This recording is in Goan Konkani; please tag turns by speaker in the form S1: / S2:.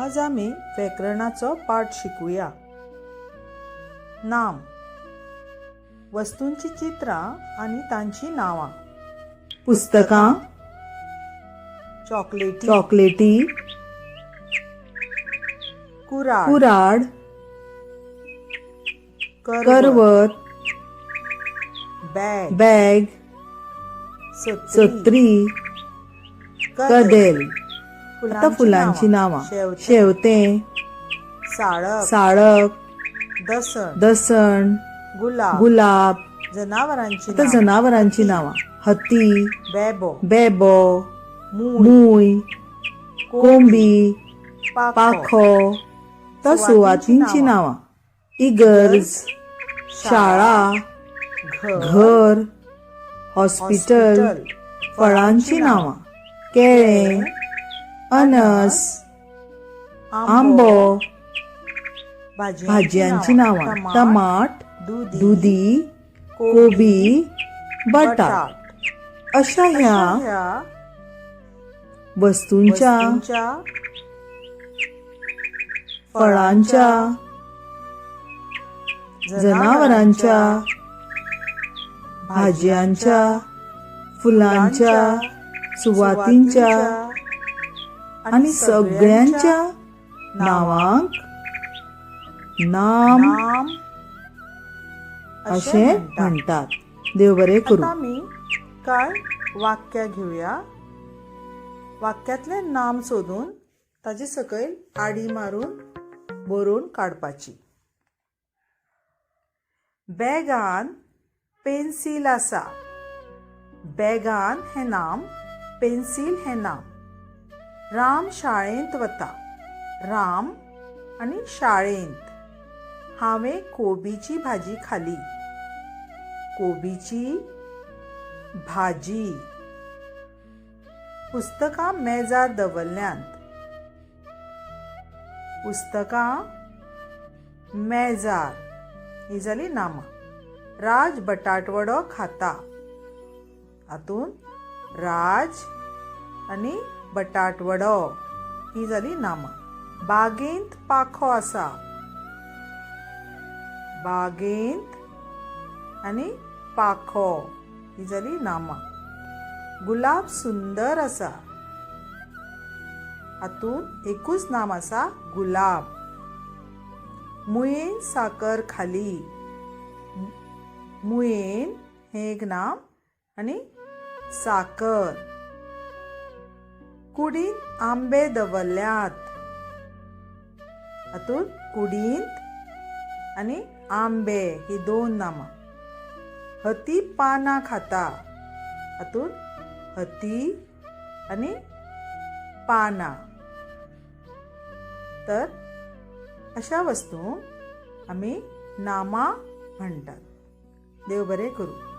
S1: आज आमी व्याकरणाचो पाठ शिकुया. नाम, वस्तूंची चित्रां आनी तांचीं नांवां.
S2: पुस्तकां,
S1: चॉकलेटी,
S2: चॉकलेटी,
S1: कुराड,
S2: कुराड,
S1: करवत,
S2: करवत,
S1: बॅग,
S2: बॅग,
S1: सत्री,
S2: सत्री, कदेल. आता फुलांची नांवां.
S1: शेवतें,
S2: शेवतें,
S1: साळक,
S2: साळक,
S1: दसण,
S2: दसण,
S1: गुलाब.
S2: गुलाब.
S1: जनावरांची
S2: आता
S1: नांवां.
S2: जनावरांची नांवां. हत्ती,
S1: बेबो,
S2: बेबो,
S1: मूय,
S2: मूय, कोंबी,
S1: पाखो.
S2: पाखो. आता सुवातींची नांवां. इगर्ज, शाळा,
S1: घर,
S2: घर, हॉस्पिटल. फळांची नांवां. केळें, अनस, आंबो. भाजयांची नांवां. टमाट,
S1: दुदी,
S2: दुदी, कोबी, बटाट. अशा ह्या
S1: ह्या
S2: वस्तूंच्या,
S1: वस्तूंच्या,
S2: फळांच्या, जनावरांच्या, भाजयांच्या, फुलांच्या, सुवातींच्या आणि सगळ्यांच्या नावांक नाम
S1: नाम
S2: अशें म्हणटात. देव बरें करूं.
S1: आता आमी कांय वाक्यां घेवया. वाक्यांतलें नाम सोदून ताजे सकयल आडी मारून बरोवन काडपाची. बॅगान पेन्सील आसा. बॅगान हें नाम, पेन्सील हें नाम. राम शाळेंत वता. राम आनी शाळेंत. हांवें कोबीची भाजी खाली. कोबीची भाजी. पुस्तकां मेजार दवरल्यांत. पुस्तकां मेजार ही जाली नामां. राज बटाटवडो खाता. हातूंत राज आनी बटाटवडो ही जाली नामां. बागेंत पाखो आसा. बागेंत आनी पाखो ही जाली नामां. गुलाब सुंदर आसा. हातूंत एकूच नाम आसा, गुलाब. मुयेन साकर खाली. मुयेन हें एक नाम आनी साकर. कुडींत आंबे दवरल्यात. हातूंत कुडींत आनी आंबे ही दोन नामां. हती पानां खाता. हातूंत हती आनी पानां. तर अशा वस्तूंक आमी नामां म्हणटात. देव बरें करूं.